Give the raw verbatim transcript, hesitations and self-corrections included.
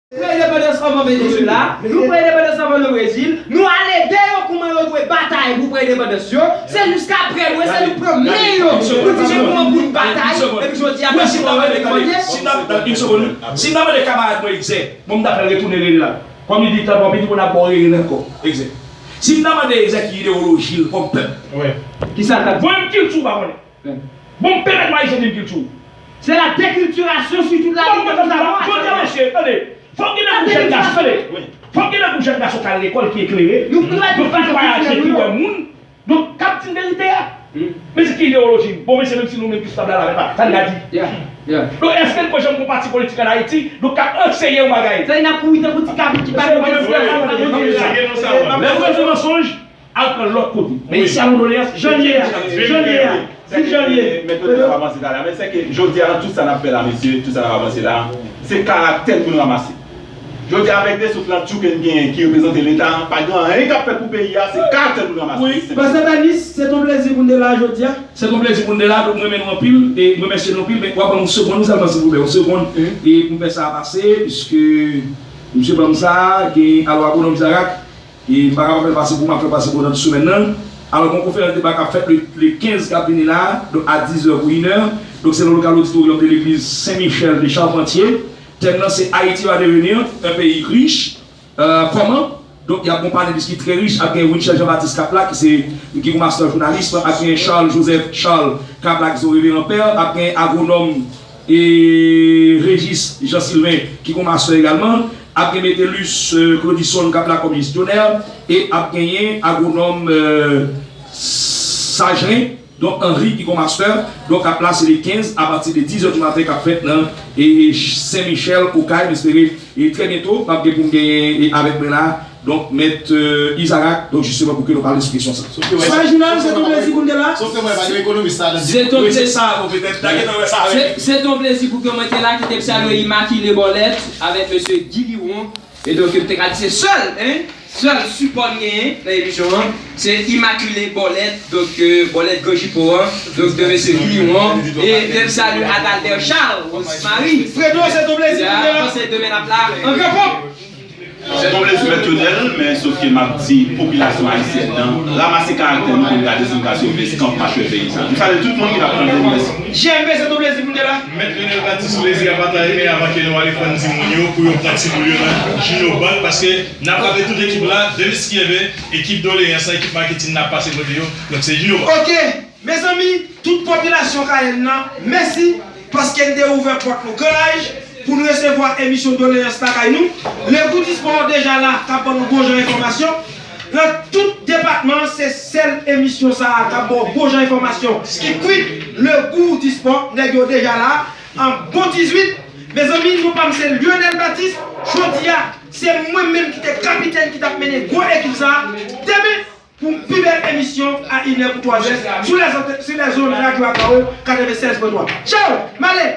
Pran endepandans anvan Venezuela, nou pran endepandans anvan le Brezil, nou al ede yo kouman yo dwe batay pou pran endepandans yo, se jiskaprè nou, se nou pran men yo pou di men kouman pou n batay, epi jodi a, mèsi pou mwen, mwen, mwen, si n ap, une seconde, si n ap mande kamarad mwen egzè, bon, m ta fè l retounen rele la. Kòm li di, tanpri, li di, pou n ap ba w rele l ankò, egzè. Si m ta mande egzè ki idewoloji l kòm pèp. Kisa l t ap di? Mwen menm kilti w pa konnen. Bon, m pèmèt mwen Ayisyen di m kilti w. Se la dekiltirasyon sou tout la liy de tout la lwa. Jodi a, mesye, tande, fòk gen de gwo jèn gason, tande, fòk gen de gwo jèn gason k al lekòl ki eklere, yo k al vwayaje, ki wè moun, donk k ap di n verite a. Men se ki idewoloji? Bon, mesye, menm si nou menm ki sou tab la la, men pa, sa n ka di? Donk, èske n pran janm gon pati politik ann Ayiti, donk k ap anseye yon bagay? Sa n ap kouri tankou ti kabrit ki pa gen mwen. Lè w di mansonj, al pran lòt kote. Men isi a, yon doleyans, jan l ye a, jan l ye a, di jan l ye. Men tout sa n ap avanse la, men se ke jodi a, nan tout sa n ap fè la, mesye, tout sa n ap avanse la, se karaktè n pou n ranmase. Jodi a, avèk de souf lan tou ke n genyen ki reprezante Leta, pa gen anyen k ap fèt pou peyi a, se karaktè n pou n ranmase. Pastè Tanis, se t on plezi pou n te la jodi a. Se t on plezi pou n te la, donk m renmen nou anpil, e m remèsye nou anpil, men w ap ban m yon segonn sèlman, silvouplè, yon segonn, e pou m fè sa a pase, piske misye ban m sa, gen alò agwonòm Izarak, e m pa kapab fè l pase pou ou, m ap fè l pase pou ou nan tout semèn nan. Alò, gen yon konferans deba k ap fèt le, le kenz k ap vini la, donk a dizè pou inè. Donk, se nan lokal oditoryòm de legliz Sen Michel de Charpantye. Tèm nan se Haïti va devenir un pays riche. Euh, kòman? Donk, y ap gen yon panelis ki trè rich, ap gen Winchel Jean Baptiste Kapla, ki se, ki yon mastè jounalis, ap gen Charles Joseph Charles Kapla, ki se yon reveran pè, ap gen agwonòm e Régis Jean Sylvain, ki gon mastè egalman, ap gen Metellus, euh, Claudisson k ap la kòm jestyonè, e ap genyen agwonòm, euh, Sajren, donk Henri ki gon mastè, donk ap la se le kenz apati de dizè di maten k ap fèt nan e, e Sen Michel, Okay, m espere e trè byento m ap gen pou m genyen e avèk mwen la, donk, mèt, euh, Izarak, donk, jisteman, pou ke nou pale sou kesyon sa. Sa, jounalis, se t on plezi pou n te la. Sof ke mwen pa gen ekonomis la nan. Se t on plezi. Wi, se sa, bon, petèt, ta gentan wè sa, wi. Se, se t on plezi pou ke mwen te la, ki te salye Immaculée Borlette avèk mesye Guy Liron. E donk, m te ka di se sèl, hein, sèl sipò n genyen nan emisyon an, se Immaculée Borlette, donk, euh, Borlette Granjipo an, donk, de mesye Guy Liron, e m salye Adalbert Charles, Rosemary. Fredo, se t on plezi pou n te la. Panse demen n ap la an gran fòm. Se t on plezi mèt Lionel, men sof ke m ap di popilasyon ayisyèn nan, ranmase karaktè nou pou n ka desann kase yo vle kanpe machwè peyi sa. Nou salye tout moun ki t ap tande nou, mèsi. J M P, se t on plezi pou n te la. Mèt Lionel Baptiste, plezi a pataje, men avan ke nou ale, fò n di moun yo pou yo pran ti boul yo nan Junior Bank, paske n ap raple tout ekip la, Denis Kieve, ekip doleyans lan, ekip maketin, n ap pase kote yo. Donk se Junior Bank. Ok. Mezanmi, tout popilasyon Kayèn nan, mèsi paske n te ouvè pòt nou gran laj pou n resevwa emisyon Doleyans Lakay Nou. Le Goût du Sport deja la k ap ban nou bon jan enfòmasyon. Nan tout depatman an, se sèl emisyon sa a k ap ba w bon jan enfòmasyon ki kwit. Le Goût du Sport, nèg yo deja la, an bon dizuit. Mezanmi, non pa m se Lionel Baptiste. Jodi a, se mwen menm ki te kapitèn ki t ap mennen gwo ekip sa a. Demen, pou pi bèl emisyon a inè pou twazè sou lèzon-, sou lèzonn Radyo Akao katrevennsèz pwen twa. Tchaw! M ale!